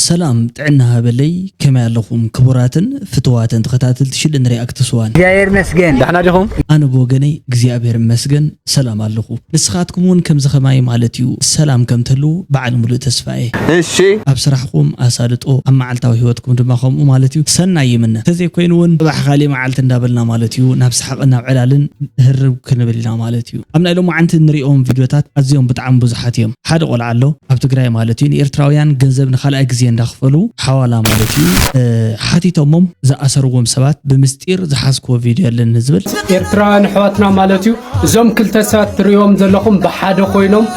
ሰላም ጥዕና ሃበለይ፣ ከመይ ኣለኹም ክቡራትን ፍትዋትን ተኸታተልቲ ሽደን ሪኣክትስ ዋን? እግዚኣብሔር ይመስገን። ዳሕና ዲኹም? ኣነ ብወገነይ እግዚኣብሔር ይመስገን ሰላም ኣለኹ። ንስኻትኩም እውን ከምዚ ኸማይ ማለት እዩ ሰላም ከም ትህልዉ በዓል ሙሉእ ተስፋ እየ። እሺ። ኣብ ስራሕኩም ኣሳልጦ፣ ኣብ መዓልታዊ ህይወትኩም ድማ ከምኡ ማለት እዩ ሰናይ ይምነ። እንተዘይኮይኑ እውን ጽባሕ ካሊእ መዓልቲ እንዳበልና ማለት እዩ ናብ ሰሓቕን ናብ ዕላልን ህርብ ክንብል ኢና ማለት እዩ። ኣብ ናይ ሎማዓንቲ እንሪኦም ቪድዮታት ኣዝዮም ብጣዕሚ ብዙሓት እዮም። ሓደ ቆልዓ ኣሎ ኣብ ትግራይ ማለት እዩ ንኤርትራውያን ገንዘብ ንኻልኣይ ግዜ እንዳኽፈሉ ሓዋላ ማለት እዩ፣ እ፣ ሓቲቶሞም ዝኣሰርዎም ሰባት ብምስጢር ዝሓዝክዎ ቪድዮ ኣለኒ ዝብል። ኤርትራውያን ኣሕዋትና ማለት እዩ። እዞም ክልተ ሰባት ትርእዮም ዘለኹም ብሓደ ኮይኖም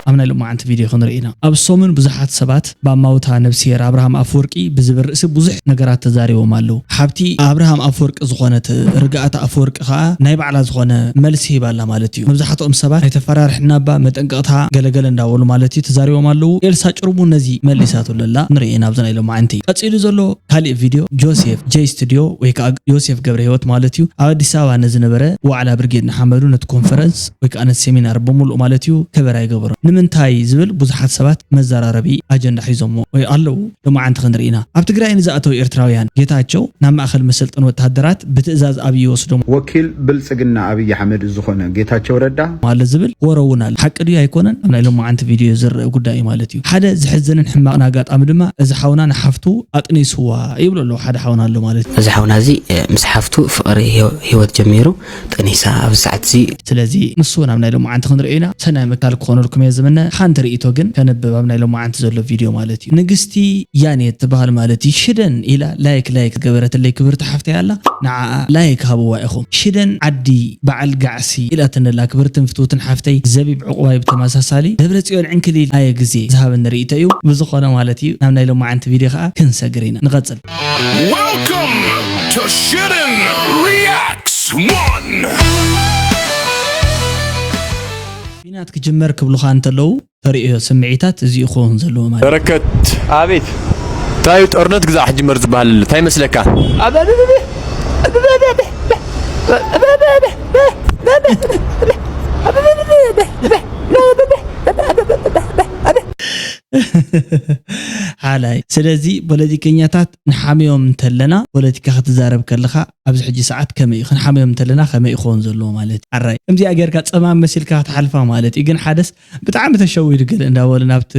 ኣብ ናይ ሎማዓንቲ ቪድዮ ክንርኢ ኢና። ኣብ ሰሙን ብዙሓት ሰባት ብኣማውታ ነብስሄር ኣብርሃም ኣፈወርቂ ብዝብል ርእሲ ብዙሕ ነገራት ተዛሪቦም ኣለዉ። ሓብቲ ኣብርሃም ኣፈወርቂ ዝኾነት ርግኣት ኣፈወርቂ ከኣ ናይ ባዕላ ዝኾነ መልሲ ሂባ ኣላ ማለት እዩ። መብዛሕትኦም ሰባት ኣይተፈራርሕና እባ መጠንቀቕታ ገለገለ እንዳበሉ ማለት እዩ ተዛሪቦም ኣለዉ። ኤልሳ ጭርሙ ነዚ መሊሳቶ ኣላ። ንርኢ ናብዚ ናይ ሎማዓንቲ። ቀጺሉ ዘሎ ካሊእ ቪድዮ ጆሴፍ ጄይ ስቱዲዮ ወይ ከኣ ዮሴፍ ገብረ ህይወት ማለት እዩ ኣብ ኣዲስ ኣበባ ንዝነበረ ዋዕላ ብርጌድ ንሓመዱ ነቲ ኮንፈረንስ ወይ ከኣ ነቲ ሴሚናር ብምሉእ ማለት እዩ ከበር ኣይገበሮን። ንምንታይ ዝብል ብዙሓት ሰባት መዘራረቢ ኣጀንዳ ሒዞሞ ወይ ኣለዉ። ሎማዓንቲ ክንርኢ ኢና። ኣብ ትግራይ ንዝኣተዉ ኤርትራውያን ጌታቸው ናብ ማእከል መሰልጠኒ ወተሃደራት ብትእዛዝ ኣብዪ ይወስዶም ወኪል ብልጽግና ኣብይ ኣሕመድ ዝኾነ ጌታቸው ረዳ ማለት ዝብል ወረ እውን ኣሎ። ሓቂ ድዩ ኣይኮነን? ኣብ ናይ ሎማዓንቲ ቪድዮ ዝረአ ጉዳይ እዩ ማለት እዩ። ሓደ ዘሕዝንን ሕማቕን ኣጋጣሚ ድማ እዚ ሓውና ንሓፍቱ ኣጥኒስዋ ይብሎ ኣለዉ። ሓደ ሓውና ኣሎ ማለት እዩ። እዚ ሓውና እዚ፣ እ፣ ምስ ሓፍቱ ፍቕሪ ህይወ-፣ ህይወት ጀሚሩ ጠኒሳ ኣብዚ ሰዓት እዚ። ስለዚ ንሱ ናብ ናይ ሎማዓንቲ ክንርእዮ ኢና። ሰናይ ምክታል ክኾነልኩም እየ ዝምነ። ሓንቲ ርእይቶ ግን ከንብብ ኣብ ናይ ሎማዓንቲ ዘሎ ቪድዮ ማለት እዩ። ንግስቲ ያኔት ትበሃል ማለት እዩ። ሽደን ኢላ ላይክ ላይክ ዝገበረትለይ ክብርቲ ሓፍተይ ኣላ። ንዓኣ ላይክ ሃብዋ ኢኹም። ሽደን ዓዲ በዓል ጋዕሲ ኢላትኒ ኣላ ክብርትን ፍትውትን ሓፍተይ። ዘቢብ ዕቑባይ ብተመሳሳሊ። ደብረጽዮን ዕንክሊል ኣየ ግዜ ዝሃበኒ ርእይቶ እዩ። ብዝኾነ ማለት እዩ ናብ ናይ ሎማዓንቲ ቪድዮ ከኣ ክንሰግር ኢና። ንቐጽል። Welcome to Shitten Reacts One! ኲናት ክጅመር ክብሉኻ እንተለዉ ተርእዮ ስምዒታት እዚኡ ክኸውን ዘለዎ ማለት። በረከት። ኣቤት። እንታይ እዩ ጦርነት ግዛዕ ክጅመር ዝበሃል ዘሎ? እንታይ ይመስለካ? ሓላይ። ስለዚ ፖለቲከኛታት ንሓምዮም እንተለና፣ ፖለቲካ ክትዛረብ ከለኻ ኣብዚ ሕጂ ሰዓት ከመይ እዩ? ክንሓምዮም እንተለና ከመይ እዩ ክኸውን ዘለዎ ማለት እዩ? ሓራይ። ከምዚኣ ጌርካ ጸማም መሲልካ ክትሓልፋ ማለት እዩ። ግን ሓደስ ብጣዕሚ ተሸዊዱ ገለ እንዳበሉ ናብቲ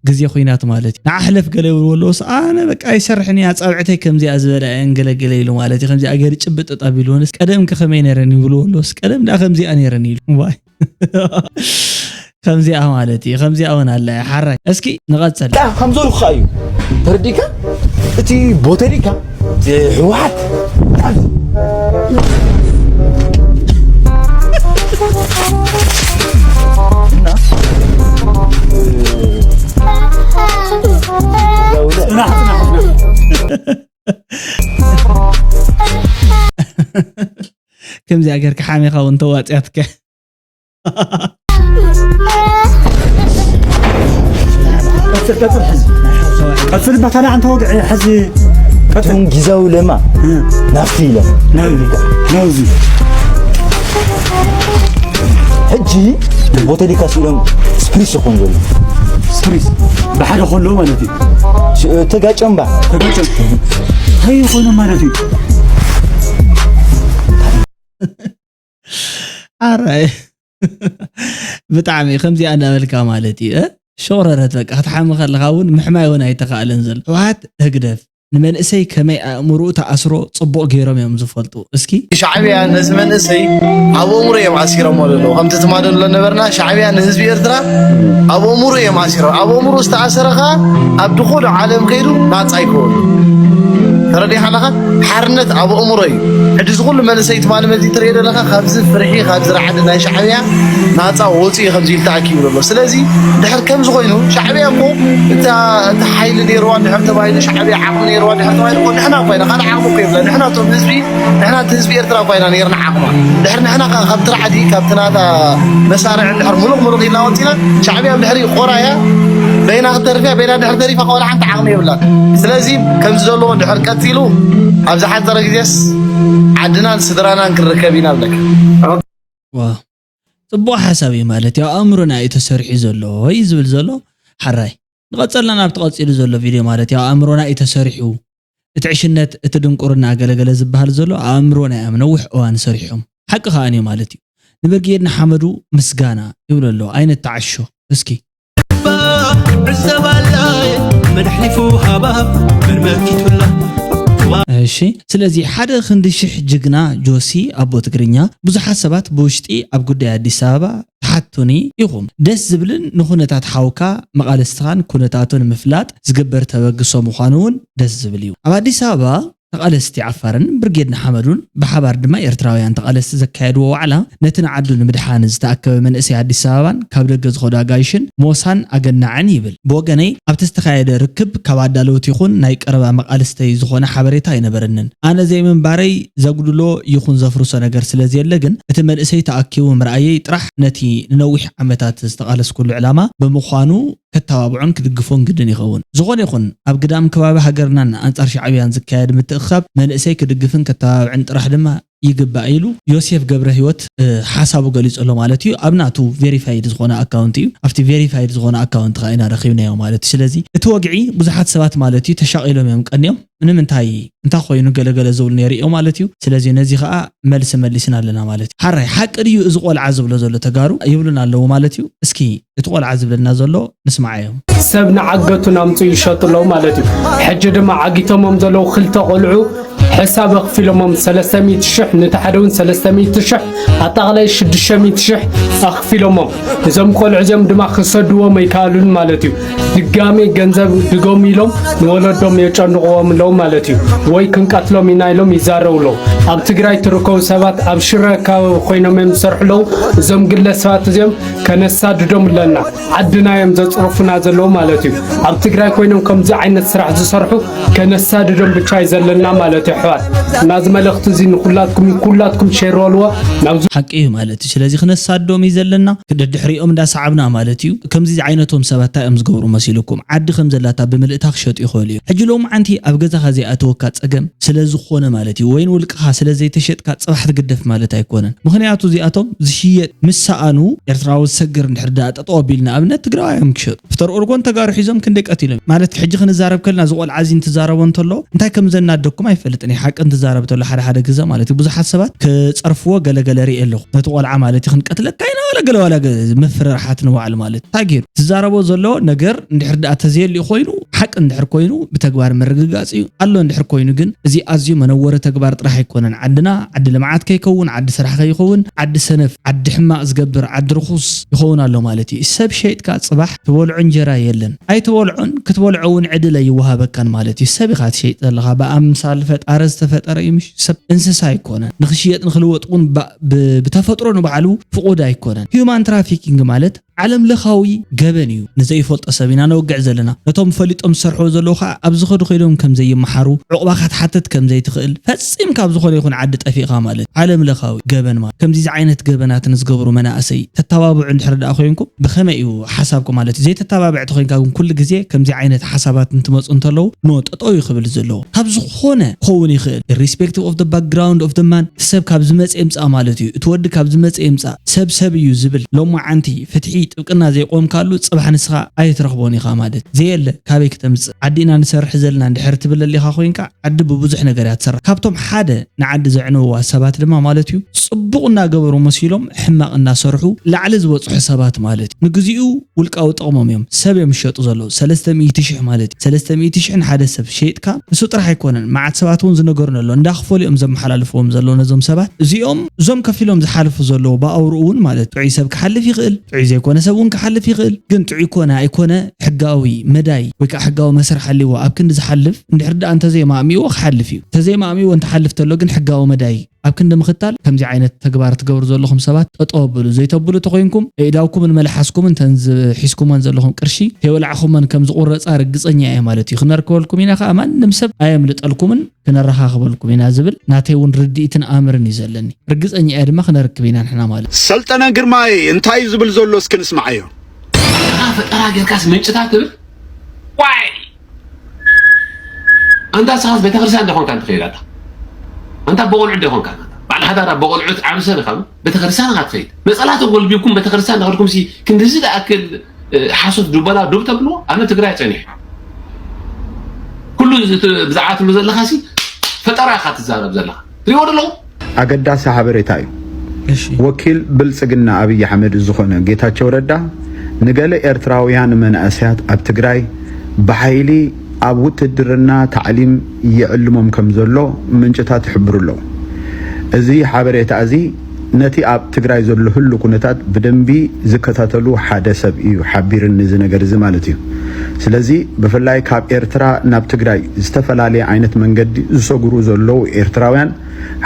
ግዜ ኹናት ማለት እዩ። ንዓ ሕለፍ ገለ ይብልዎ ኣለዉስ፣ ኣነ በቃ ኣይሰርሕን እየ፣ ኣጻብዕተይ ከምዚኣ ዝበላ እየን ገለ ገለ ኢሉ ማለት እዩ። ከምዚኣ ገይሩ ጭብጥ ጠቢልዎንስ፣ ቀደምከ ከመይ ነይረን ይብልዎ ኣለዉስ፣ ቀደም ደኣ ከምዚኣ ነይረን ኢሉ። ዋይ። ከምዚኣ ማለት እዩ። ከምዚኣ እውን ኣላ እያ። ሓራይ። እስኪ ንቐጽል። ዳ፣ ከም ዘልኩኻ እዩ። ተረዲእካ? እቲ ቦተሊካ፣ ህወሓት፣ ጽናሕ፣ ጽናሕ፣ ጽናሕ። ከምዚኣ ጌርካ ሓሚኻ እውን ተዋጽያትካ። ቀጽል፣ ቀጽል፣ ሕዚ። ቀጽል፣ ባታና ኣንተ ወግዒ፣ ሕዚ ቀጽል። እቶም ግዛዊ ለማ እ። ናፍቲ ኢሎም። ናብዚ፣ ናብዚ። ሕጂ ቦተሊካ ስኢሎም ስፕሪስ ይኾን ዘሎ። ስፕሪስ፣ ብሓደ ከሎ ማለት እዩ። ስ-፣ ተጋጨም ባ። ተጋጨም። እንታይ ይኾኑ ማለት እዩ? ኣራይ። ብጣዕሚ ከምዚኣ እናበልካ ማለት እዩ፣ እ? ሸቑረረት በቃ። ክትሓሚ ከለኻ እውን ምሕማይ እውን ኣይተኻእለን ዘሎ። ህወሓት ህግደፍ ንመንእሰይ ከመይ ኣእምሮኡ ተኣስሮ ጽቡቕ ገይሮም እዮም ዝፈልጡ። እስኪ። ሻዕብያ ነዚ መንእሰይ ኣብ ኣእምሮ እዮም ኣሲሮሞ ዘለዉ። ከምቲ ትማሊ ንብሎ ነበርና፣ ሻዕብያ ንህዝቢ ኤርትራ ኣብ ኣእምሮ እዮም ኣሲሮም። ኣብ ኣእምሮ ዝተኣሰረ ኸኣ ኣብ ድኹሉ ዓለም ከይዱ ናጻ ይከውን። ተረዲእካ ኣለኻ? ሓርነት ኣብ ኣእምሮ እዩ። ሕጂ እዚ ኩሉ መንእሰይ ትማሊ መዚ ትርእዮ ዘለኻ ካብዚ ፍርሒ፣ ካብዚ ራዕዲ ናይ ሻዕብያ ናጻ ወፂኡ እዩ ከምዚ ኢሉ ተኣኪቡ ዘሎ። ስለዚ ድሕር ከምዚ ኮይኑ ሻዕብያ እኮ እታ፣ እታ ሓይሊ ነይርዋ ድሕር ተባሂሉ ሻዕብያ ዓቕሚ ነይርዋ ድሕር ተባሂሉ እኮ ንሕና እኮ ኢና፣ ካልእ ዓቕሚ እኮ የብላ። ንሕና እቶም ህዝቢ፣ ንሕና እቲ ህዝቢ ኤርትራ እኮ ኢና ነይርና ዓቕማ። ድሕር ንሕና ካብ፣ ካብቲ ራዕዲ፣ ካብቲ ናታ መሳርዒ ድሕር ሙሉቕ ሙሉቕ ኢልና ወፂና፣ ሻዕብያ ብድሕሪ ቆራያ በይና ክትተርፍ እያ፣ በይና ድሕር ተሪፋ ከ ዋላ ሓንቲ ዓቕሚ የብላን። ስለዚ ከምዚ ዘለዎ ድሕር ቀፂሉ ኣብ ዝሓፀረ ግዜስ ዓድናን ስድራናን ክንርከብ ኢና እብለካ። ዋው፣ ጽቡቕ ሓሳብ እዩ ማለት እዩ። ኣብ ኣእምሮና እዩ ተሰሪሑ ዘሎ እዩ ዝብል ዘሎ ሓራይ። ንቐጸልና ናብቲ ቀጺሉ ዘሎ ቪድዮ ማለት እዩ። ኣእምሮና እዩ ተሰሪሑ። እቲ ዕሽነት፣ እቲ ድንቁርና ገለገለ ዝበሃል ዘሎ ኣእምሮና እዮም ነዊሕ እዋን ሰሪሖም። ሓቂ ከኣ እዩ ማለት እዩ። ንብርጌድ ንሓመዱ ምስጋና ይብሎ ኣሎ። ኣይነት ተዓሾ እስኪ። ዕዘባላይ መድሕሊፉ ሃባብ መርመኪቱላ እሺ ስለዚ ሓደ ክንዲ ሽሕ ጅግና ጆሲ ኣቦ ትግርኛ ብዙሓት ሰባት ብውሽጢ ኣብ ጉዳይ ኣዲስ ኣበባ ትሓቱኒ ኢኹም። ደስ ዝብልን ንኹነታት ሓውካ መቓልስትኻን ኩነታቱ ንምፍላጥ ዝግበር ተበግሶ ምዃኑ እውን ደስ ዝብል እዩ። ኣብ ኣዲስ ኣበባ ተቓለስቲ ዓፋርን ብርጌድ ንሓመዱን ብሓባር ድማ ኤርትራውያን ተቓለስቲ ዘካየድዎ ዋዕላ ነቲ ንዓዱ ንምድሓን ዝተኣከበ መንእሰይ ኣዲስ ኣበባን ካብ ደገ ዝኾዱ ኣጋይሽን ሞሳን ኣገናዕን ይብል። ብወገነይ ኣብቲ ዝተኻየደ ርክብ ካብ ኣዳለውቲ ይኹን ናይ ቀረባ መቓልስተይ ዝኾነ ሓበሬታ ኣይነበረንን። ኣነ ዘይምንባረይ ዘጉድሎ ይኹን ዘፍርሶ ነገር ስለዘየለ ግን እቲ መንእሰይ ተኣኪቡ ምርኣየይ ጥራሕ ነቲ ንነዊሕ ዓመታት ዝተቓለስኩሉ ዕላማ ብምዃኑ ከተባብዖን ክድግፎን ግድን ይኸውን። ዝኾነ ይኹን ኣብ ግዳም ከባቢ ሃገርናን ኣንጻር ሻዕብያን ዝካየድ ምትእኽኻብ መንእሰይ ክድግፍን ከተባብዕን ጥራሕ ድማ ይግባእ ኢሉ ዮሴፍ ገብረህይወት ሓሳቡ ገሊጹ ኣሎ ማለት እዩ። ኣብ ናቱ ቬሪፋይድ ዝኾነ ኣካውንት እዩ። ኣብቲ ቬሪፋይድ ዝኾነ ኣካውንት ከኣ ኢና ረኺብናዮ ማለት እዩ። ስለዚ እቲ ወግዒ ብዙሓት ሰባት ማለት እዩ ተሻቒሎም እዮም ቀንዮም። ንምንታይ እንታይ ኮይኑ ገለገለ ዝብሉ ነይሩ እዮም ማለት እዩ። ስለዚ ነዚ ከኣ መልሲ መሊስና ኣለና ማለት እዩ። ሓራይ ሓቂ ድዩ እዚ ቆልዓ ዝብሎ ዘሎ ተጋሩ ይብሉና ኣለዉ ማለት እዩ። እስኪ እቲ ቆልዓ ዝብለና ዘሎ ንስምዓዮ። ሰብ ንዓገቱ ናምፁ ይሸጡ ኣለዉ ማለት እዩ። ሕጂ ድማ ዓጊቶሞም ዘለዉ ክልተ ቆልዑ ሕሳብ ኣኽፊሎሞም ሰለስተ ሚእቲ ሽሕ፣ ነቲ ሓደ እውን ሰለስተ ሚእቲ ሽሕ፣ ኣጠቓላይ ሽዱሽተ ሚእቲ ሽሕ ኣኽፊሎሞም። እዞም ቆልዑ እዚኦም ድማ ክሰድዎም ኣይከኣሉን ማለት እዩ። ድጋሜ ገንዘብ ድገሙ ኢሎም ንወለዶም የጨንቕዎም ኣለዉ ማለት እዩ። ወይ ክንቀትሎም ኢና ኢሎም ይዛረቡ ኣለዉ። ኣብ ትግራይ ትርከቡ ሰባት ኣብ ሽረ ኣከባቢ ኮይኖም እዮም ዝሰርሑ ኣለዉ። እዞም ግለሰባት እዚኦም ከነሳድዶም ኣለና። ዓድና እዮም ዘፅርፉና ዘለዉ ማለት እዩ። ኣብ ትግራይ ኮይኖም ከምዚ ዓይነት ስራሕ ዝሰርሑ ከነሳድዶም ብቻ እዩ ዘለና ማለት እዩ ኣሕዋት። እና እዚ መልእኽቲ እዚ ንኩላትኩም እዩ። ኩላትኩም ሼር በልዎ ናብ ሓቂ እዩ ማለት እዩ። ስለዚ ክነሳድዶም እዩ ዘለና፣ ደድሕሪኦም እንዳሰዓብና ማለት እዩ። ከምዚ ዓይነቶም ሰባት እንታይ እዮም ዝገብሩ መሲልኩም? ዓዲ ከም ዘላታ ብምልእታ ክሸጡ ይኽእሉ እዮም። ሕጂ ሎምዓንቲ ኣብ ገዛኻ ዘይኣተወካ ጸገም ስለ ዝኾነ ማለት እዩ፣ ወይ ንውልቅኻ ስለ ዘይተሸጥካ ጽባሕ ትግደፍ ማለት ኣይኮነን። ምኽንያቱ እዚኣቶም ዝሽየጥ ምስ ሰኣኑ ኤርትራዊ ዝሰግር እንድሕር ደኣ ጠጠው ኣቢሉ ንኣብነት ትግራዋይ እዮም ክሸጡ። ኣፍተር ኦል ጎን ተጋሩ ሒዞም ክንደይ ቀቲሎም ማለት ሕጂ ክንዛረብ ከለና እዚ ቆልዓ እዚ እንትዛረቦ እንተሎ እንታይ ከም ዘናደኩም ኣይፈልጥን እየ። ሓቂ እንትዛረብ እንተሎ ሓደ ሓደ ግዘ ማለት እዩ ብዙሓት ሰባት ክጸርፍዎ ገለ ገለ ርኢ ኣለኹ። ነቲ ቆልዓ ማለት እዩ ክንቀትለካ ኢና ዋላ ገለ ዋላ ገ- ምፍርራሓት ንባዕሉ ማለት እንታይ ገይሩ ትዛረቦ ዘሎ ነገር እንድሕር ደኣ ተዘየልዩ ኮይኑ ሓቂ እንድሕር ኮይኑ ብተግባር ምርግጋጽ እዩ ኣሎ። እንድሕር ኮይኑ ግን እዚ ኣዝዩ መነወሪ ተግባር ጥራሕ ኣይኮነን። ዓድና ዓዲ ልምዓት ከይከውን፣ ዓዲ ስራሕ ከይኸውን፣ ዓዲ ሰነፍ፣ ዓዲ ሕማቕ ዝገብር፣ ዓዲ ርኹስ ይኸውን ኣሎ ማለት እዩ። ሰብ ሸይጥካ ጽባሕ ትበልዖ እንጀራ የለን። ኣይትበልዖን፣ ክትበልዖ እውን ዕድል ኣይወሃበካን ማለት እዩ። ሰብ ኢኻ ትሸይጥ ዘለኻ። ብኣምሳል ፈጣሪ ዝተፈጠረ እዩ፣ ምሽ ሰብ እንስሳ ኣይኮነን። ንኽሽየጥ ንኽልወጥ እውን ባ- ብ- ብተፈጥሮ ንባዕሉ ፍቑድ ኣይኮነን። ሂዩማን ትራፊኪንግ ማለት ዓለም ለኻዊ ገበን እዩ። ንዘይፈልጦ ሰብ ኢና ነወግዕ ዘለና። ነቶም ፈሊጦም ዝሰርሕዎ ዘለዉ ኸዓ ኣብ ዝኸዱ ከይዶም ከም ዘይመሓሩ፣ ዑቕባ ክትሓትት ከም ዘይትኽእል፣ ፈጺምካ ኣብ ዝኾነ ይኹን ዓዲ ጠፊእኻ ማለት እዩ። ዓለም ለኻዊ ገበን ማለት ከምዚ ዓይነት ገበናት ንዝገብሩ መናእሰይ ተተባብዑ እንድሕር ደኣ ኮይንኩም ብኸመይ እዩ ሓሳብኩም ማለት እዩ? ዘይተተባብዕ ተኾይንካ ግን ኩሉ ግዜ ከምዚ ዓይነት ሓሳባት እንትመፁ እንተለዉ ኖ ጠጠው እዩ ክብል ዘለዎ። ካብ ዝኾነ ክኸውን ይኽእል። Irrespective of the background of the man ሰብ ካብ ዝመፀ ይምፃእ ማለት እዩ። እቲ ወዲ ካብ ዝመፀ ይምፃእ ሰብ ሰብ እዩ ዝብል ሎማዓንቲ ፍትሒ ጥብቅና ዘይቆምካሉ ፅባሕ ንስኻ ኣይትረኽቦን ኢኻ ማለት ዘየለ ካበይ ክተምፅእ ዓዲ ኢና ንሰርሕ ዘለና እንድሕር ትብል ኣሊኻ ኮይንካ ዓዲ ብብዙሕ ነገር እያ ትሰርሕ። ካብቶም ሓደ ንዓዲ ዘዕንውዋ ሰባት ድማ ማለት እዩ ፅቡቕ እናገበሩ መሲሎም ሕማቕ እናሰርሑ ላዕሊ ዝበፅሑ ሰባት ማለት እዩ። ንግዚኡ ውልቃዊ ጥቕሞም እዮም ሰብ እዮም ዝሸጡ ዘለዉ ሰለስተ ሚእቲ ሽሕ ማለት እዩ። ሰለስተ ሚእቲ ሽሕ ንሓደ ሰብ ሸይጥካ ንሱ ጥራሕ ኣይኮነን መዓት ሰባት እውን ዝነገሩን ኣሎ እንዳኽፈሉ እዮም ዘመሓላልፍዎም ዘለዉ ነዞም ሰባት እዚኦም እዞም ከፊሎም ዝሓልፉ ዘለዉ ብኣውርኡ እውን ማለት ጥዑይ ሰብ ክሓልፍ ይኽእል ጥዑይ ዘይኮነ ሰብ እውን ክሓልፍ ይኽእል ግን ጥዑይ ኮነ ኣይኮነ ሕጋዊ መዳይ ወይ ከዓ ሕጋዊ መስርሕ ኣልዎ ኣብ ክንዲ ዝሓልፍ እንድሕር ደኣ እንተዘይማእሚዎ ክሓልፍ እዩ እንተዘይማእሚዎ እንትሓልፍ ተሎ ግን ሕጋዊ መዳይ ኣብ ክንዲ ምኽታል ከምዚ ዓይነት ተግባር ትገብሩ ዘለኹም ሰባት ጠጠው ኣብሉ ዘይተብሉ ተኾይንኩም ኣእዳውኩምን መልሓስኩምን ተን ሒዝኩመን ዘለኹም ቅርሺ ከይበላዕኹመን ከም ዝቑረፃ ርግፀኛ እየ ማለት እዩ ክነርክበልኩም ኢና ከዓ ማንም ሰብ ኣየምልጠልኩምን ክነረኻኽበልኩም ኢና ዝብል ናተይ እውን ርድኢትን ኣምርን እዩ ዘለኒ ርግፀኛ እየ ድማ ክነርክብ ኢና ንሕና ማለት ሰልጠነ ግርማይ እንታይ እዩ ዝብል ዘሎ እስኪ ንስምዓዮ። ፈጠራ ጌርካስ ምንጭታት ትብል ዋይ ኣንታ ንስኻስ ቤተክርስትያን ዶ ኾንካ ትኸይድ ኣታ? ኣንታ ኣቦ ቆልዑት ዶ ኾንካ? በዓል ሓዳር ኣቦ ቆልዑት ዓቢ ሰብ ኢኻ። ቤተክርስትያን ኢኻ ትኸይድ። ነጸላ ተጎልቢብኩም ቤተክርስትያን እናኸድኩምሲ ክንድዚ ዝኣክል ሓሶት ዱበላ ዱብ ተብልዎ ኣነ ትግራይ ፀኒሐ ኩሉ ብዛዕባ ትብሉ ዘለካ ሲ ፈጠራ ኢካ ትዛረብ ዘለካ ትሪዎ ደለኹ ኣገዳሲ ሓበሬታ እዩ። ወኪል ብልጽግና ኣብይ ኣሕመድ ዝኾነ ጌታቸው ረዳ ንገለ ኤርትራውያን መናእሰያት ኣብ ትግራይ ብሓይሊ ኣብ ውትድርና ታዕሊም ይዕልሞም ከም ዘሎ ምንጭታት ይሕብሩ ኣለዉ። እዚ ሓበሬታ እዚ ነቲ ኣብ ትግራይ ዘሎ ህሉ ኩነታት ብደንቢ ዝከታተሉ ሓደ ሰብ እዩ ሓቢርኒ እዚ ነገር እዚ ማለት እዩ። ስለዚ ብፍላይ ካብ ኤርትራ ናብ ትግራይ ዝተፈላለየ ዓይነት መንገዲ ዝሰግሩ ዘለዉ ኤርትራውያን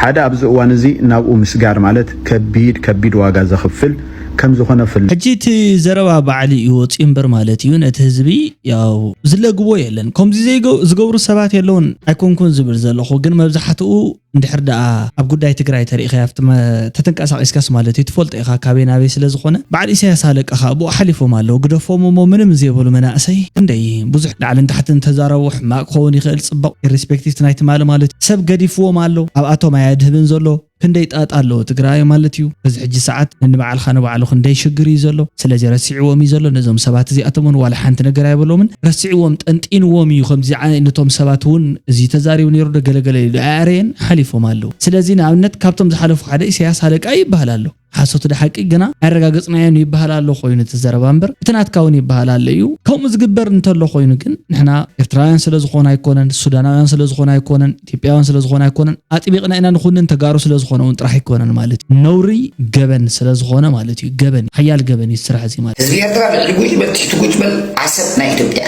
ሓደ ኣብዚ እዋን እዚ ናብኡ ምስጋር ማለት ከቢድ ከቢድ ዋጋ ዘኽፍል ከም ዝኾነ ፍል ሕጂ እቲ ዘረባ ባዕሊ እዩ ወፂኡ እምበር ማለት እዩ ነቲ ህዝቢ ያው ዝለግቦ የለን ከምዚ ዘይገ- ዝገብሩ ሰባት የለውን ኣይኮንኩን ዝብል ዘለኹ ግን መብዛሕትኡ እንድሕር ደኣ ኣብ ጉዳይ ትግራይ ተሪእኻ ኣብቲ መ- ተተንቀሳቒስካስ ማለት እዩ ትፈልጦ ኢኻ ካበይ ናበይ ስለ ዝኾነ በዓል ኢሳያስ ኣለቃ ከዓ ብኡ ሓሊፎም ኣለዉ ግደፎም እሞ ምንም ዘይብሉ መናእሰይ ክንደይ ብዙሕ ላዕልን ታሕትን ተዛረቡ ሕማቕ ክኸውን ይኽእል ፅቡቕ ኢሬስፔክቲቭ ናይቲ ማለ ማለት እዩ ሰብ ገዲፍዎም ኣሎ ኣብኣቶም ኣያድህብን ዘሎ ክንደይ ጣጣ ኣለዎ ትግራይ ማለት እዩ በዚ ሕጂ ሰዓት ንንባዕልኻ ንባዕሉ ክንደይ ሽግር እዩ ዘሎ ስለዚ ረሲዕዎም እዩ ዘሎ ነዞም ሰባት እዚኣቶም እውን ዋላ ሓንቲ ነገር ኣይበሎምን ረሲዕዎም ጠንጢንዎም እዩ ከምዚ ዓይነቶም ሰባት እውን እዚ ተዛሪቡ ነይሩ ዶ ገለገለ ኢሉ ኣያረየን ሓሊፎም ኣለዉ ስለዚ ንኣብነት ካብቶም ዝሓለፉ ሓደ ኢሳያስ ሃለቃ ይበሃል ኣሎ ሓሶት ዶ ሓቂ ግና ኣረጋገጽናዮ ይበሃል ኣሎ ኮይኑ እቲ ዘረባ እምበር እቲ ናትካ እውን ይበሃል ኣሎ እዩ ከምኡ ዝግበር እንተሎ ኮይኑ ግን ንሕና ኤርትራውያን ስለ ዝኾነ ኣይኮነን ሱዳናውያን ስለ ዝኾነ ኣይኮነን ኢትዮጵያውያን ስለ ዝኾነ ኣይኮነን ኣጥቢቕና ኢና ንኹንን ተጋሩ ስለ ዝኾነ እውን ጥራሕ ኣይኮነን ማለት እዩ ነውሪ ገበን ስለ ዝኾነ ማለት እዩ ገበን ሓያል ገበን እዩ ስራሕ እዚ ማለት ህዝቢ ኤርትራ ልዕሊ ጉጅ በል ትሕቲ ጉጅ በል ዓሰብ ናይ ኢትዮጵያ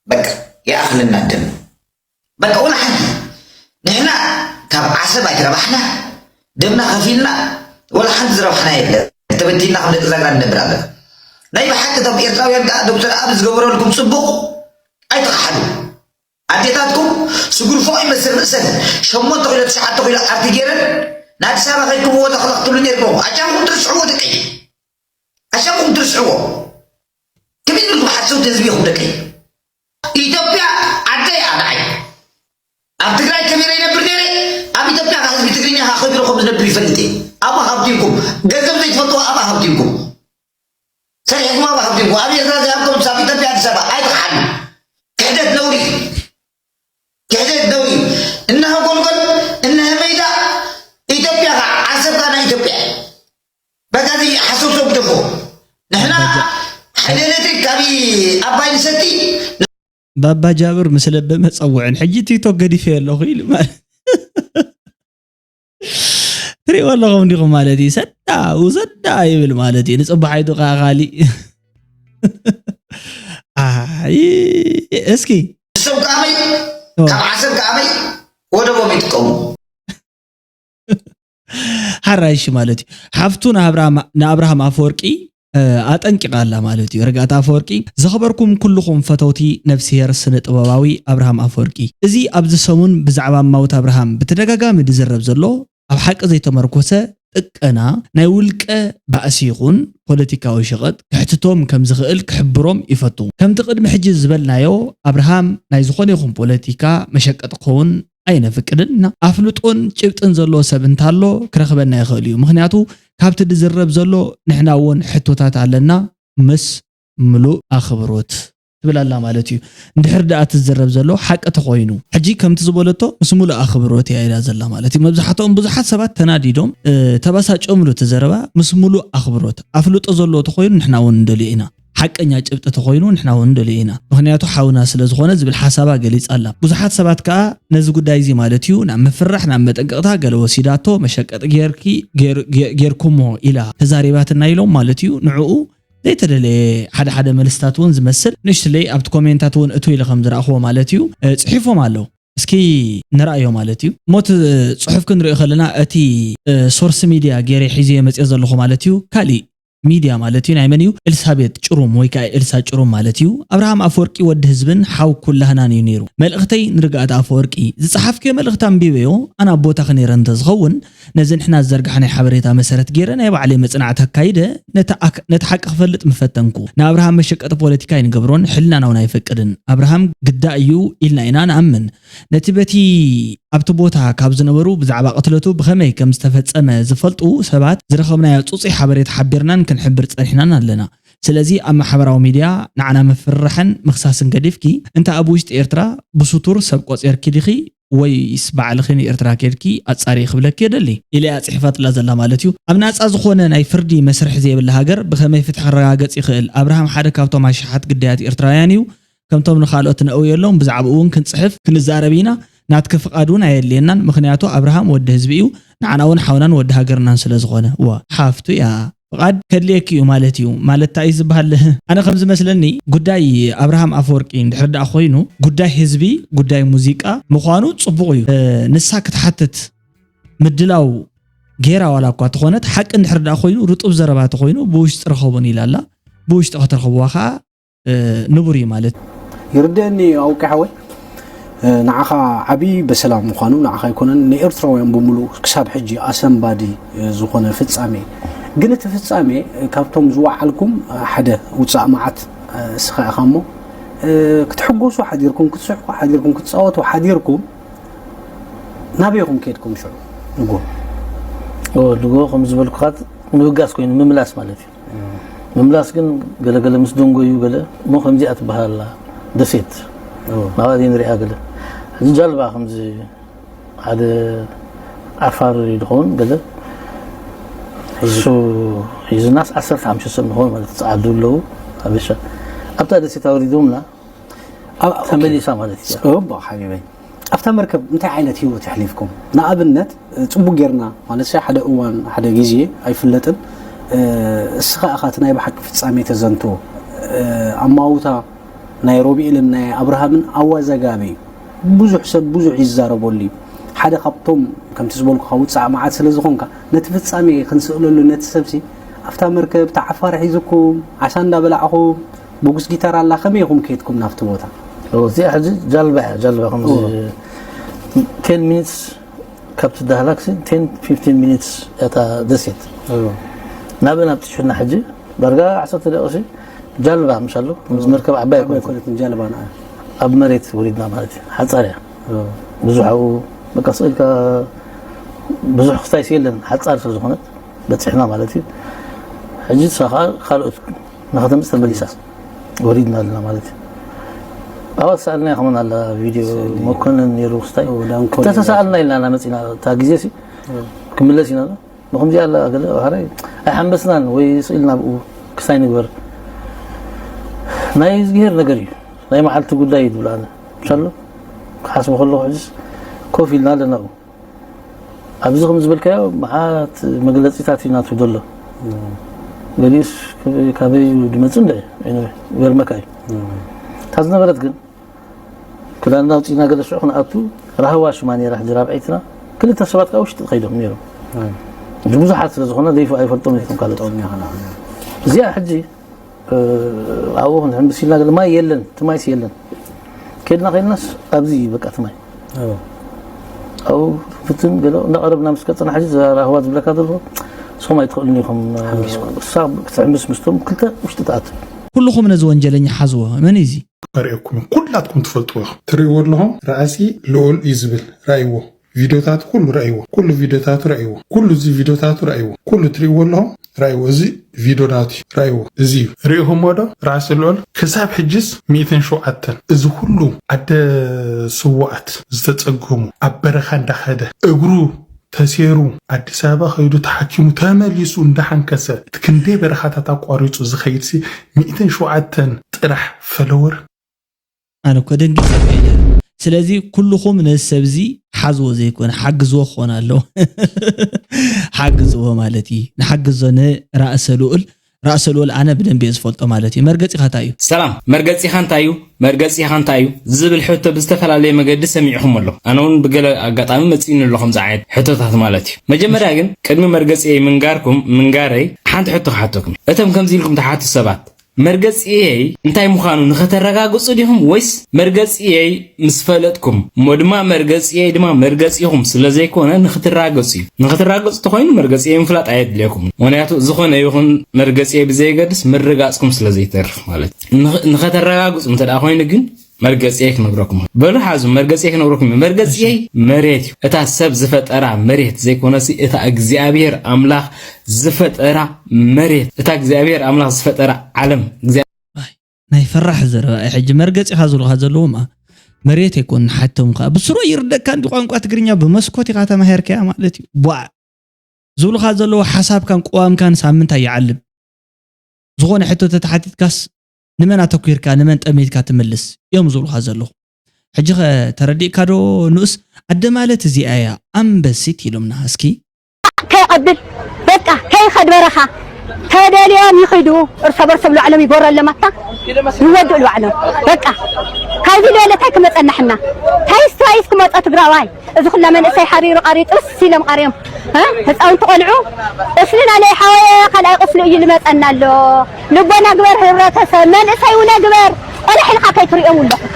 በቃ ይኣኽለና ደም በቃ ወላ ሓንቲ ንሕና ካብ ዓሰብ ኣይትረባሕና ደምና ከፊልና ወላ ሓንቲ ዝረባሕና የለ ተበቲና ከም ደቂ ዛግራ ንነብር ኣለና ናይ ብሓቂ እቶም ኤርትራውያን ከዓ ዶክተር ኣብ ዝገበረልኩም ፅቡቕ ኣይትኽሓዱ ኣዴታትኩም ስጉርፎ ይመስል ርእሰን ሸሞንተ ኪሎ ትሽዓተ ኪሎ ዓርኪ ገይረን ንኣዲስ ኣበባ ከይድኩም ወተኽለኽትሉ ነይርኩም ኣጫምኩም ትርስሕዎ ደቀይ ኣሻኩም ትርስዕዎ ከመይ ኢልኩም ሓሰውቲ ህዝቢ ኢኹም ደቀይ ኢትዮጵያ ዓደይ ኣድዓይ ኣብ ትግራይ ከቢረ ይነብር ነይረ ኣብ ኢትዮጵያ ህዝቢ ትግርኛ ከቢረ ከም ዝነብር ይፈልጥ እየ ኣባ ሃብቲንኩም ገንዘብ ዘይትፈልጥዎ ኣባ ሃብቲንኩም ሰሪሕኩም ኣባ ሃብቲንኩም ኣብ ኤርትራ ዘይሃብቶም ኣብ ኢትዮጵያ ኣዲስ ኣበባ ኣይትኽሓሉ ክሕደት ነውሪ ክሕደት ነውሪ እነሀ ጎልጎል እነሀ መይዳ ኢትዮጵያ ዓሰብካ ናይ ኢትዮጵያ በቃ እዚ ሓሶት ግደፎ ንሕና ሓይሊ ኤሌክትሪክ ካብ ኣባይ ንሰቲ ባባ ጃብር ምስ ለበመ ጸውዕን ሕጂ ቲክቶክ ገዲፈ ኣለኹ ኢሉ ማለት ትሪእዎ ኣለኹም እንዲኹም ማለት እዩ ሰዳ ውሰዳ ይብል ማለት እዩ ንፅባሓይቱ ከዓ ካሊእ እስኪ ንሶም ከኣበይ ካብ ዓሰብ ከኣበይ ወደቦም ይጥቀሙ ሓራይሽ ማለት እዩ ሓፍቱ ንኣብርሃም ኣፈወርቂ ኣጠንቂቓ ኣላ ማለት እዩ ርግኣት ኣፈወርቂ ዘኽበርኩም ኩልኹም ፈተውቲ ነፍስሄር ስነ ጥበባዊ ኣብርሃም ኣፈወርቂ እዚ ኣብዚ ሰሙን ብዛዕባ ማውት ኣብርሃም ብተደጋጋሚ ዝዝረብ ዘሎ ኣብ ሓቂ ዘይተመርኮሰ ጥቀና ናይ ውልቀ ባእሲ ይኹን ፖለቲካዊ ሸቐጥ ክሕትቶም ከም ዝኽእል ክሕብሮም ይፈቱ። ከምቲ ቅድሚ ሕጂ ዝበልናዮ ኣብርሃም ናይ ዝኾነ ይኹን ፖለቲካ መሸቀጢ ክኸውን ኣይነፍቅድን ኢና። ኣፍልጦን ጭብጥን ዘለዎ ሰብ እንታሎ ክረኽበና ይኽእል እዩ። ምኽንያቱ ካብቲ ዝዝረብ ዘሎ ንሕና እውን ሕቶታት ኣለና ምስ ምሉእ ኣኽብሮት። ትብል ኣላ ማለት እዩ እንድሕር ደኣ ትዝረብ ዘሎ ሓቂ ተኾይኑ ሕጂ ከምቲ ዝበለቶ ምስ ሙሉእ ኣኽብሮት እያ ኢላ ዘላ ማለት እዩ መብዛሕትኦም ብዙሓት ሰባት ተናዲዶም ተባሳጭኦምሉ እቲ ዘረባ ምስ ሙሉእ ኣኽብሮት ኣፍልጦ ዘለዎ ተኾይኑ ንሕና እውን ንደልዮ ኢና ሓቀኛ ጭብጢ ተኾይኑ ንሕና እውን ንደልዮ ኢና ምኽንያቱ ሓውና ስለ ዝኾነ ዝብል ሓሳባ ገሊጻ ኣላ ብዙሓት ሰባት ከኣ ነዚ ጉዳይ እዚ ማለት እዩ ናብ ምፍራሕ ናብ መጠንቀቕታ ገለ ወሲዳቶ መሸቀጢ ጌርኩሞ ኢላ ተዛሪባትና ኢሎም ማለት እዩ ንዕኡ ዘይተደለየ ሓደ ሓደ መልስታት እውን ዝመስል ንእሽትለይ ኣብቲ ኮሜንታት እውን እቱ ኢለ ከም ዝረእኽዎ ማለት እዩ ፅሒፎም ኣለዉ እስኪ ንረኣዮ ማለት እዩ ሞት ፅሑፍ ክንሪኦ ከለና እቲ ሶርስ ሚድያ ገይረ ሒዘ መፅኦ ዘለኹ ማለት እዩ ካሊእ ሚድያ ማለት እዩ ናይ መን እዩ ኤልሳቤጥ ጭሩም ወይ ከዓ ኤልሳ ጭሩም ማለት እዩ ኣብርሃም ኣፈወርቂ ወዲ ህዝብን ሓው ኩላህናን እዩ ነይሩ መልእኽተይ ንርግኣት ኣፈወርቂ ዝፀሓፍክዮ መልእኽቲ ኣንቢበዮ ኣነ ኣቦታኺ ነይረ እንተዝኸውን ነዚ ንሕና ዝዘርጋሕናዮ ሓበሬታ መሰረት ገይረ ናይ ባዕለይ መጽናዕቲ ኣካይደ ነቲ ሓቂ ክፈልጥ ምፈተንኩ። ንኣብርሃም መሸቀጢ ፖለቲካ ኣይንገብሮን፣ ሕልናና እውን ኣይፈቅድን። ኣብርሃም ግዳ እዩ ኢልና ኢና ንኣምን። ነቲ በቲ ኣብቲ ቦታ ካብ ዝነበሩ ብዛዕባ ቅትለቱ ብኸመይ ከም ዝተፈጸመ ዝፈልጡ ሰባት ዝረኸብናዮ ጽጹይ ሓበሬታ ሓቢርናን ክንሕብር ጸኒሕናን ኣለና። ስለዚ ኣብ ማሕበራዊ ሚድያ ንዓና ምፍርራሕን ምኽሳስን ገዲፍኪ፣ እንተ ኣብ ውሽጢ ኤርትራ ብስቱር ሰብ ቆጺርኪ ዲኺ ወይስ ባዕልኺ ንኤርትራ ኬድኪ ኣጻርዪ ክብለኪ የደሊ ኢለያ ጽሒፋትላ ዘላ ማለት እዩ። ኣብ ናጻ ዝኾነ ናይ ፍርዲ መስርሕ ዘይብላ ሃገር ብኸመይ ፍትሒ ክረጋገጽ ይኽእል? ኣብርሃም ሓደ ካብቶም ኣሽሓት ግዳያት ኤርትራውያን እዩ። ከምቶም ንኻልኦት ነእውየሎም ብዛዕባኡ እውን ክንጽሕፍ ክንዛረብ ኢና። ናትኪ ፍቓድ እውን ኣየድልየናን፣ ምኽንያቱ ኣብርሃም ወዲ ህዝቢ እዩ፣ ንዓና እውን ሓውናን ወዲ ሃገርናን ስለ ዝኾነ። እዋ፣ ሓፍቱ እያ። ፍቓድ ከድልየኪ እዩ ማለት እዩ። ማለት እንታይ እዩ ዝበሃል? ኣነ ከም ዝመስለኒ ጉዳይ ኣብርሃም ኣፈወርቂ እንድሕር ደኣ ኮይኑ ጉዳይ ህዝቢ፣ ጉዳይ ሙዚቃ ምዃኑ ጽቡቕ እዩ። እ፣ ንሳ ክትሓትት ምድላው ጌራ ዋላ እኳ ተኾነት፣ ሓቂ እንድሕር ደኣ ኮይኑ ርጡብ ዘረባ ተኾይኑ ብውሽጢ ረኸቡን ኢላ ኣላ። ብውሽጢ ከተርኽብዋ ኸኣ እ፣ ንቡር እዩ ማለት። ይርደአኒ ኣውቂ ሓወይ። እ፣ ንዓኻ ዓቢ በሰላም ምዃኑ ንዓኻ ኣይኮነን፣ ንኤርትራውያን ብምሉእ ክሳብ ሕጂ ኣሰንባዲ፣ እ፣ ዝኾነ ፍጻሜ። ግን እቲ ፍጻሜ፣ እ፣ ካብቶም ዝወዓልኩም፣ እ፣ ሓደ ውጻእ መዓት፣ እ፣ እስኻ ኢኻ እሞ፣ እ፣ ክትሕጎሱ ሓዲርኩም፣ ክትስሕቁ ሓዲርኩም፣ ክትጻወቱ ሓዲርኩም፣ ናበይ ኢኹም ከይድኩም ሽዑ? ንጎ። ኦ፣ ንጎ ከም ዝበልኩኻ ምብጋስ ኮይኑ ምምላስ ማለት እዩ። ምምላስ ግን ገለገለ ምስ ደንጎዩ ገለ እሞ ከምዚኣ ትበሃል ኣላ ደሴት። እዎ። ናብኣ ዘይንሪኣ ገለ። ሕጂ ጃልባ ከምዚ ሓደ ዓፋር ድኸውን ገለ እሱ ሒዙናስ ዓሰርተ ሓሙሽተ ሰብ ንኸውን ማለት ጸዓዱ ኣለዉ። ኣበሻ ኣብታ ደሴት ኣውሪዶምና ኣብ- ተመሊሳ ማለት እዩ። ጽቡቕ ሓቢበይ። ኣብታ መርከብ እንታይ ዓይነት ህይወት ኣሕሊፍኩም? ንኣብነት፣ ጽቡቕ ጌርና፣ ማለት ሓደ እዋን፣ ሓደ ግዜ ኣይፍለጥን፣ እ፣ እስኻ ኢኻ እቲ ናይ ብሓቂ ፍጻሜ ተዘንትዎ። እ፣ ኣማውታ ናይ ሮብኤልን ናይ ኣብርሃምን ኣወዛጋቢ እዩ። ብዙሕ ሰብ ብዙሕ ይዛረበሉ እዩ። ሓደ ካብቶም፣ ከምቲ ዝበልኩኻ፣ ውጻእ መዓት ስለ ዝኾንካ፣ ነቲ ፍጻሜ ክንስእለሉ፣ ነቲ ሰብሲ ኣብታ መርከብ፣ እታ ዓፋር ሒዝኩም፣ ዓሳ እንዳበላዕኹም፣ ብጉስ ጊታር ኣላ፣ ከመይ ኢኹም ከይድኩም ናብቲ ቦታ? እዚኣ ሕጂ ጃልባ እያ፣ ጃልባ ከምዚ እዎ። ቴን ሚኒትስ ካብቲ ዳህላክሲ ቴን ፊፍቲን ሚኒትስ እታ ደሴት። እዎ። ናብእን ኣብፅሑና ሕጂ ዳርጋ ዓሰርተ ደቂሲ ጃልባ ምሻሎ፣ ከምዚ መርከብ ዓባይ ዓባይ ኣይኮነትን። ኮነትን ጃልባ ንዓ። ኣብ መሬት ወሪድና ማለት እዩ። ሓፃር እያ። እዎ። ብዙሕ ኣብኡ በቃ ስቕ ኢልካ ብዙሕ ክስታይስ የለን፣ ሓፃር ስለ ዝኾነት በፂሕና ማለት እዩ። ሕጂ ንሳ ከዓ ካልኦት ንኸተምፅእ ተመሊሳ ወሪድና ኣለና ማለት እዩ። ኣብኣ ተሰኣልና ከመን ኣላ ቪድዮ መኮነን ነይሩ ክስታይ እዎ፣ ዳንኮ ተተሰኣልና ኢልና ኢና መፂና እታ ግዜ ሲ እዎ። ክምለስ ኢና ንኸምዚኣ ኣላ ገለ ባሕራይ ኣይሓንበስናን ወይ ስኢልና ብኡ ክስታይ ንግበር ናይ እግዚኣብሔር ነገር እዩ ናይ መዓልቲ ጉዳይ እዩ ትብል ኣነ ምሻሎ ክሓስቦ ከለኹ ሕጅስ ኮፍ ኢልና ኣለና ኣብኡ ኣብዚ ከም ዝበልካዮ መዓት መግለፂታት እዩ ናቱ ዘሎ ገሊኡስ ካበይ ድመፅእ እንደ ገርመካ እዩ እታ ዝነበረት ግን ክዳንና ኣውፂእና ገለ ሽዑ ክንኣቱ ራህዋ ሽማ ነይራ ሕጂ ራብዐይትና ክልተ ሰባት ካብ ውሽጢ ተኸይዶም ነይሮም ሕጂ ብዙሓት ስለ ዝኾነ ዘይፍ ኣይፈልጦም ይኹም ካልኦት እዚኣ ሕጂ ኣብኡ ክንሕምብስ ኢልና ገለ ማይ የለን እቲ ማይስ የለን ከድና ከድናስ ኣብዚ በቃ እቲ ማይ ኣብኡ ፍትን ገለ እንዳቐረብና ምስ ቀፅና ሕጂ ራህዋ ዝብለካ ዘሎ ንስኹም ኣይትኽእሉን ኢኹም እሳ ክትሕምብስ ምስቶም ክልተ ውሽጢ ትኣቱ ኩልኹም ነዚ ወንጀለኛ ሓዝዎ መን እዩ እዚ ከርእየኩም ኩላትኩም ትፈልጥዎ ኢኹም ትርእይዎ ኣለኹም ራእሲ ልኡል እዩ ዝብል ራእይዎ ቪድዮታት ኩሉ ረእይዎ ኩሉ ቪድዮታቱ ረእይዎ ኩሉ እዚ ቪድዮታቱ ረእይዎ ኩሉ ትርእይዎ ኣለኹም ረእይዎ እዚ ቪድዮ ናቱ ረእይዎ እዚ እዩ ርኢኹሞ ዶ ራእሲ ልኡል ክሳብ ሕጅስ ሚእትን ሸውዓተን እዚ ኩሉ ኣደ ስዋኣት ዝተፀገሙ ኣብ በረኻ እንዳኸደ እግሩ ተሴሩ ኣዲስ ኣበባ ከይዱ ተሓኪሙ ተመሊሱ እንዳሓንከሰ እቲ ክንደይ በረኻታት ኣቋሪፁ ዝኸይድ ሲ ሚእትን ሸውዓተን ጥራሕ ፈለወር ኣነ እኮ ደንጊፀ እኮ ኢለ ስለዚ ኩልኹም ነዚ ሰብ እዚ ሓዝዎ ዘይኮነ ሓግዝዎ ክኾን ኣለዎ ሓግዝዎ ማለት እዩ ንሓግዞ ንራእሰ ልኡል ራእሰ ልኡል ኣነ ብደንቢ እየ ዝፈልጦ ማለት እዩ መርገፂኻ እንታይ እዩ ሰላም መርገፂኻ እንታይ እዩ መርገፂኻ እንታይ እዩ ዝብል ሕቶ ብዝተፈላለየ መገዲ ሰሚዕኹም ኣሎ ኣነ እውን ብገለ ኣጋጣሚ መፂእኒ ኣሎ ከምዚ ዓይነት ሕቶታት ማለት እዩ መጀመርያ ግን ቅድሚ መርገፂየይ ምንጋርኩም ምንጋረይ ሓንቲ ሕቶ ክሓተኩም እቶም ከምዚ ኢልኩም ትሓቱ ሰባት መርገፂየይ እንታይ ምዃኑ ንኸተረጋግፁ ዲኹም ወይስ መርገፂየይ ምስ ፈለጥኩም እሞ ድማ መርገፂየይ ድማ መርገፂኹም ስለ ዘይኮነ ንኽትራገፁ እዩ ንኽትራገፁ ተኾይኑ መርገፂየይ ምፍላጥ ኣየድልየኩም ምክንያቱ ዝኾነ ይኹን መርገፂየይ ብዘየገድስ ምርጋፅኩም ስለ ዘይተርፍ ማለት እዩ ንኸተረጋግፁ እንተ ኮይኑ ግን መርገጽየይ ክነግረኩም። በሉ ሓዙ፣ መርገጽየይ ክነግረኩም። መርገጽየይ መሬት እዩ። እታ ሰብ ዝፈጠራ መሬት ዘይኮነሲ፣ እታ እግዚኣብሔር ኣምላኽ ዝፈጠራ መሬት፣ እታ እግዚኣብሔር ኣምላኽ ዝፈጠራ ዓለም፣ እግዚኣብሔር ናይ ፈራሕ ዘረባ እዩ። ሕጂ መርገጺኻ ዝብሉኻ ዘለዉ እማ መሬት ኣይኮን ሓቶም ከኣ ብስሩ ይርደካ እንዲ ቋንቋ ትግርኛ ብመስኮት ኢኻ ተማሂርካያ ማለት እዩ። ቧዕ ዝብሉኻ ዘለዉ ሓሳብካን ቅዋምካን ሳምንት ኣይዓልብ። ዝኾነ ሕቶ ተተሓቲትካስ ንመን ኣተኲርካ ንመን ጠሚትካ ትምልስ እዮም ዝብሉኻ ዘለዉ። ሕጂ ኸ ተረዲእካ ዶ ንኡስ ኣደ ማለት እዚኣ እያ ኣንበሲት ኢሎምና እስኪ። ከይቐብል በቃ ከይኸድ በረኻ ተደልዮም ይኺዱ እርሰ በርሶም ልባዕሎም ይጎረሎም ኣታ ይወድኡ ልባዕሎም በቃ ካብዚ ዝበለ ታይ ክመፀና ሕና ታይስ ታይስ ክመፀ ትግራዋይ እዚ ኩላ መንእሰይ ሓሪሩ ቃሪ ጥብስ ኢሎም ቃሪዮም ህፃውንቲ ቆልዑ ቁስሊ ናለይ ሓወየ ካልኣይ ቁስሊ እዩ ልመፀና ኣሎ ልቦና ግበር ህብረተሰብ መንእሰይ ውነ ግበር ቆለሕ ኢልካ ከይትሪኦም ውለኹካ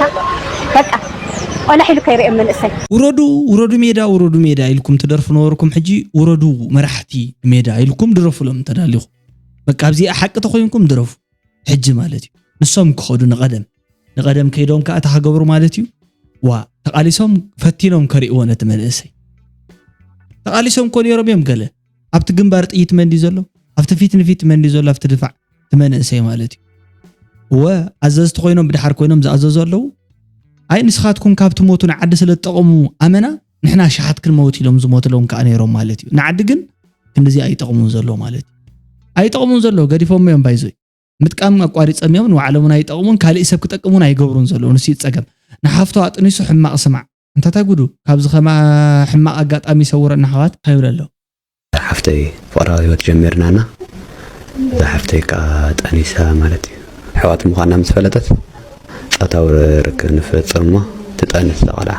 በቃ ቆለሕ ኢሉ ከይሪኦም መንእሰይ ውረዱ ውረዱ ሜዳ ውረዱ ሜዳ ኢልኩም ትደርፉ ነበርኩም ሕጂ ውረዱ መራሕቲ ሜዳ ኢልኩም ድረፉሎም ተዳሊኹም በቃ ኣብዚኣ ሓቂ ተኮይንኩም ድረፉ ሕጂ ማለት እዩ ንሶም ክኸዱ ንቐደም ንቐደም ከይዶም ከዓ ተሃገብሩ ማለት እዩ ዋ ተቓሊሶም ፈቲኖም ከሪእዎ ነቲ መንእሰይ ተቓሊሶም እኮ ነይሮም እዮም ገለ ኣብቲ ግንባር ጥይት መን ድዩ ዘሎ ኣብቲ ፊት ንፊት መን ድዩ ዘሎ ኣብቲ ድፋዕ እቲ መንእሰይ ማለት እዩ እወ ኣዘዝቲ ኮይኖም ብድሓር ኮይኖም ዝኣዘዙ ኣለዉ ኣይ ንስኻትኩም ካብ ትሞቱ ንዓዲ ስለ ትጠቐሙ ኣመና ንሕና ኣሽሓት ክንመውት ኢሎም ዝሞትሎም ከዓ ነይሮም ማለት እዩ ንዓዲ ግን ክንድዚ ኣይጠቕሙን ዘሎ ማለት እዩ ኣይጠቕሙን ዘሎ ገዲፎም እዮም ባይዞይ ምጥቃም ኣቋሪፀም እዮም ንባዕሎም እውን ኣይጠቕሙን ካሊእ ሰብ ክጠቅም እውን ኣይገብሩን ዘለዉ ንሱ ይፀገም ንሓፍቶ ኣጥኒሱ ሕማቕ ስማዕ እንታታይ ጉዱ ካብዚ ከማ ሕማቕ ኣጋጣሚ ይሰውረና ኣሕዋት ይብል ኣሎ ሓፍተይ ፍቕራዊ ህይወት ጀሚርና እና እዛ ሓፍተይ ከዓ ጠኒሳ ማለት እዩ ኣሕዋት ምዃና ምስ ፈለጠት ፆታዊ ርክብ ንፈፅም እሞ ትጠንስ እዛ ቆልዓ።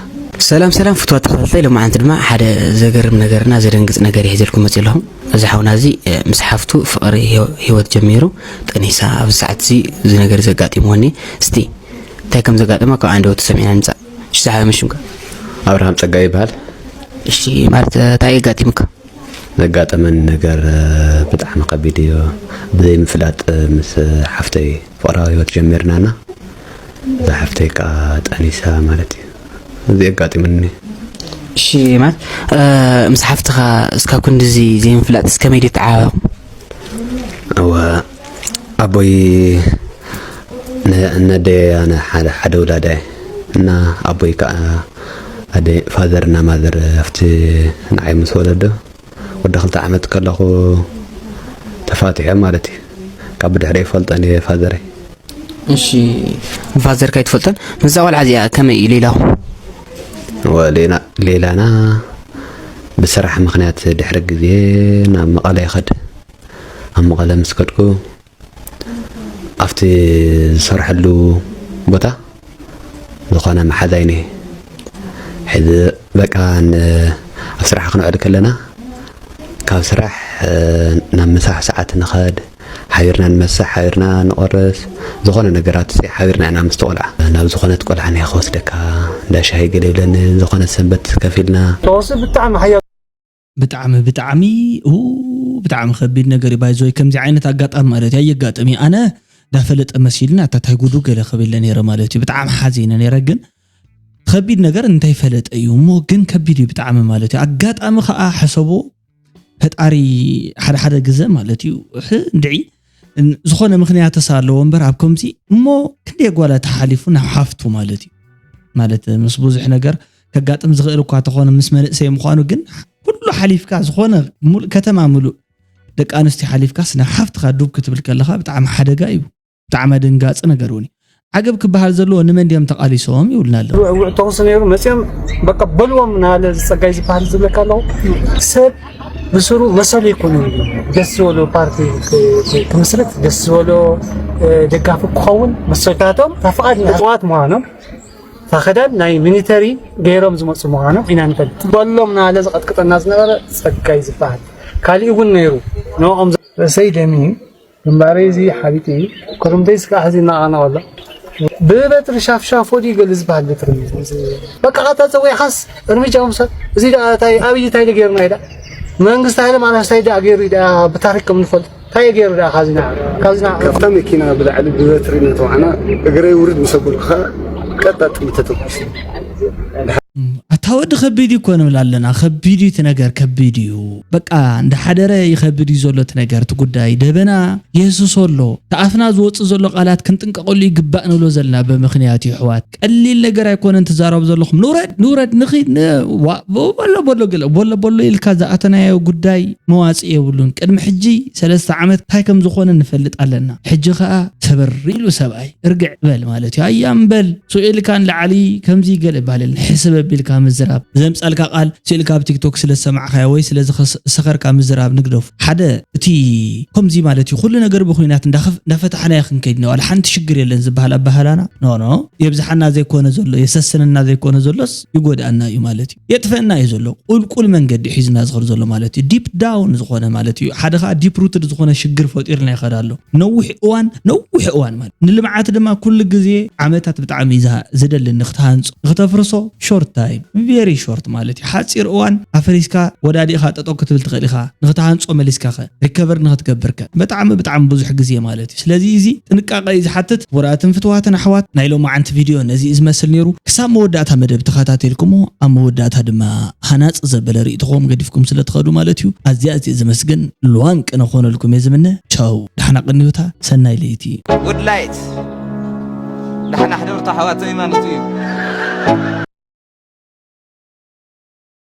ሰላም ሰላም ፍትዋት ተኸታተልታይ ሎማዓንቲ ድማ ሓደ ዘገርም ነገርና ዘደንግፅ ነገር ይሒዘልኩም መፅእ ኣለኹ እዚ ሓውና እዚ ምስ ሓፍቱ ፍቕሪ ህይወት ጀሚሩ ጠኒሳ ኣብዚ ሰዓት እዚ እዚ ነገር ዘጋጢምዎ እኒ እስቲ እንታይ ከም ዘጋጠመ ካብ ኣንደበቱ ሰሚዕና ንምፃእ እሺ ዝሓወይ መን ሽምካ ኣብርሃም ፀጋይ ይበሃል እሺ ማለት እንታይ ኣጋጢምካ ዘጋጠመኒ ነገር ብጣዕሚ ከቢድ እዩ። ብዘይምፍላጥ ምስ ሓፍተይ ፍቕራዊ ህይወት ጀሚርና እና እዛ ሓፍተይ ከዓ ጠኒሳ ማለት እዩ። እዚ ኣጋጢሙኒ። እሺ ማለት ምስ ሓፍትኻ እስካብ ክንድዚ ዘይምፍላጥስ ከመይ ድዩ ተዓባበኹም? እወ ኣቦይ ነደይ ኣነ ሓደ ሓደ ውላዳ እየ እና ኣቦይ ከዓ ኣደ ፋዘር እና ማዘር ኣብቲ ንዓይ ምስ ወለዶ ወዲ ክልተ ዓመት ከለኹ ተፋቲሖም ማለት እዩ ካብ ብድሕሪ ይፈልጠን እየ ፋዘረይ እሺ ንፋዘርካ ኣይትፈልጦን ምስዛ ቆልዓ እዚኣ ከመይ እዩ ሌላኹም ሌላና ብስራሕ ምክንያት ድሕሪ ግዜ ናብ መቐለ ይኸድ ኣብ መቐለ ምስ ከድኩ ኣብቲ ዝሰርሐሉ ቦታ ዝኾነ መሓዛይ ነይ ሕዚ በቃ ኣብ ስራሕ ክንውዕል ከለና ካብ ስራሕ ናብ ምሳሕ ሰዓት ንኸድ ሓቢርና ንመሳሕ ሓቢርና ንቆርስ ዝኾነ ነገራት ሲ ሓቢርና ኢና ምስቲ ቆልዓ ናብ ዝኾነት ቆልዓ ናይ ክወስደካ እንዳ ሻሂ ገለ ይብለኒ ዝኾነ ሰንበት ከፊልና ተወስድ ብጣዕሚ ሓያል ብጣዕሚ ብጣዕሚ ኡ ብጣዕሚ ከቢድ ነገር እዩ ባይዞይ ከምዚ ዓይነት ኣጋጣሚ ማለት እዩ ኣየጋጥም እዩ ኣነ ዳፈለጠ መሲልና ኣታ ታይ ጉዱ ገለ ክብል ነረ ማለት እዩ ብጣዕሚ ሓዚነ ነረ ግን ከቢድ ነገር እንታይ ፈለጠ እዩ እሞ ግን ከቢድ እዩ ብጣዕሚ ማለት እዩ ኣጋጣሚ ከዓ ሕሰቦ ፈጣሪ ሓደ ሓደ ግዘ ማለት እዩ እንድዒ ዝኾነ ምክንያትስ ኣለዎ እምበር ኣብ ከምዚ እሞ ክንደይ ጓላ ተሓሊፉ ናብ ሓፍቱ ማለት እዩ ማለት ምስ ብዙሕ ነገር ከጋጥም ዝኽእል እኳ ተኾነ ምስ መንእሰይ ምዃኑ ግን ኩሉ ሓሊፍካ ዝኾነ ሙሉእ ከተማ ሙሉእ ደቂ ኣንስትዮ ሓሊፍካስ ናብ ሓፍትኻ ዱብ ክትብል ከለኻ ብጣዕሚ ሓደጋ እዩ ብጣዕሚ ኣደንጋፂ ነገር እውን እዩ ዓገብ ክበሃል ዘለዎ ንመን ድዮም ተቓሊሶም ይብሉና ኣለዉ። ውዕ ውዕ ተኹሲ ነይሩ መፅኦም በቃ በልዎም ናለ ዝፀጋይ ዝበሃል ዝብለካ ኣለኹ ሰብ ብስሩ መሰሉ ይኮኑ ደስ ዝበሎ ፓርቲ ክምስርት ደስ ዝበሎ ደጋፊ ክኸውን መሰልታቶም ተፈቓድ እፅዋት ምዃኖም ታኸዳን ናይ ሚኒተሪ ገይሮም ዝመፁ ምዃኖም ኢና ንፈልጥ በሎም ናለ ዝቐጥቅጠና ዝነበረ ፀጋይ ዝበሃል ካሊእ እውን ነይሩ ንኦም ርእሰይ ደሚ ግንባረይ እዚ ሓቢጠ እዩ። ኮረምተይስ ከዓ ሕዚ እናቐነቐ ኣሎ። ብበትሪ ሻፍሻፎ ድዩ ገለ ዝበሃል በትሪ እዩ። በቃ ኣታ ፀዊዕኻስ እርምጃ ምውሳድ። እዚ ደኣ እንታይ ኣብይ እንታይ ገይሩና እዩ ደኣ? መንግስቲ ሃይለማርያም እንታይ ደኣ ገይሩ እዩ ደኣ ብታሪክ ከም ንፈልጥ? እንታይ እዩ ገይሩ ደኣ ካብዚ ንዓ? ካብዚ ንዓ? ካብታ መኪና ብላዕሊ ብበትሪ እናተዋዕና እግረይ ውርድ ምስ ኣበልኩ ከዓ ቀጣ ጥይት ተተኩስ። ኣታ ወዲ ከቢድ እዩ እኮ ንብል ኣለና። ከቢድ እዩ እቲ ነገር፣ ከቢድ እዩ። በቃ እንዳሓደረ ይኸብድ እዩ ዘሎ እቲ ነገር፣ እቲ ጉዳይ። ደበና የህስሶ ኣሎ። እቲ ኣፍና ዝወፅእ ዘሎ ቃላት ክንጥንቀቐሉ ይግባእ ንብሎ ዘለና ብምኽንያት እዩ፣ ኣሕዋት። ቀሊል ነገር ኣይኮነን ትዛረቡ ዘለኹም። ንውረድ፣ ንውረድ፣ ንኺድ፣ ን-፣ ዋ-፣ ቦ-፣ ቦሎ፣ ቦሎ፣ ገለ፣ ቦሎ፣ ቦሎ ኢልካ ዝኣተናዮ ጉዳይ መዋፅኢ የብሉን። ቅድሚ ሕጂ ሰለስተ ዓመት እንታይ ከም ዝኾነ ንፈልጥ ኣለና። ሕጂ ኸኣ ሰበር ኢሉ ሰብኣይ እርግዕ በል ማለት እዩ። ኣያም በል፣ ስኢልካ ንላዕሊ ከምዚ ገለ ይባሃል የለን። ሕስብ ኣቢልካ ምዝራብ፣ ዘምጻልካ ቃል ስኢልካ ኣብ ቲክቶክ ስለ ዝሰማዕካዮ ወይ ስለ ዝኸስ-፣ ዝሰኸርካ ምዝራብ ንግደፉ። ሓደ እቲ ከምዚ ማለት እዩ፣ ኩሉ ነገር ብኹናት እንዳኸፍ-፣ እንዳፈታሕናዮ ክንከይድ ነው። ዋላ ሓንቲ ሽግር የለን ዝበሃል ኣባህላና። ኖ፣ ኖ፣ የብዝሓና ዘይኮነ ዘሎ፣ የሰስነና ዘይኮነ ዘሎስ ይጎድኣና እዩ ማለት እዩ። የጥፈአና እዩ ዘሎ። ቁልቁል መንገዲ ሒዝና ዝኸድ ዘሎ ማለት እዩ። ዲፕ ዳውን ዝኾነ ማለት እዩ። ሓደ ኸዓ ዲፕ ሩትድ ዝኾነ ሽግር ፈጢርና ይኸድ ኣሎ። ነዊሕ እዋን፣ ነዊሕ እዋን ማለት። ንልምዓት ድማ ኩሉ ግዜ ዓመታት ብጣዕሚ እዩ ዝሃ-፣ ዝደሊ ንክትሃንጾ። ንክተፍርሶ ሾርት ታይም፣ ቬሪ ሾርት ማለት እዩ። ሓጺር እዋን ኣፈሪስካ ወዳዲእኻ ጠጠው ክትብል ትኽእል ኢኻ። ንክትሃንጾ መሊስካ ኸ፣ ሪከቨር ንክትገብር ከ፣ ብጣዕሚ፣ ብጣዕሚ ብዙሕ ግዜ ማለት እዩ። ስለዚ እዚ ጥንቃቐ እዩ ዝሓትት። ክቡራትን ፍትዋትን ኣሕዋት፣ ናይ ሎማዓንቲ ቪድዮ ነዚ እዩ ዝመስል ነይሩ። ክሳብ መወዳእታ መደብ ተኸታተልኩሞ፣ ኣብ መወዳእታ ድማ ሃናጺ ዘበለ ርእይቶኹም ገዲፍኩም ስለ ትኸዱ ማለት እዩ። ኣዝየ፣ ኣዝየ ዘመስግን። ልዋን ቅነ ክኾነልኩም እየ ዝምነ። ቻው፣ ዳሕና ቅንዩታ፣ ሰናይ ለይቲ። ጉድ ላይት ዳሕና ሕደርቱ ኣሕዋተይ ማለት እዩ።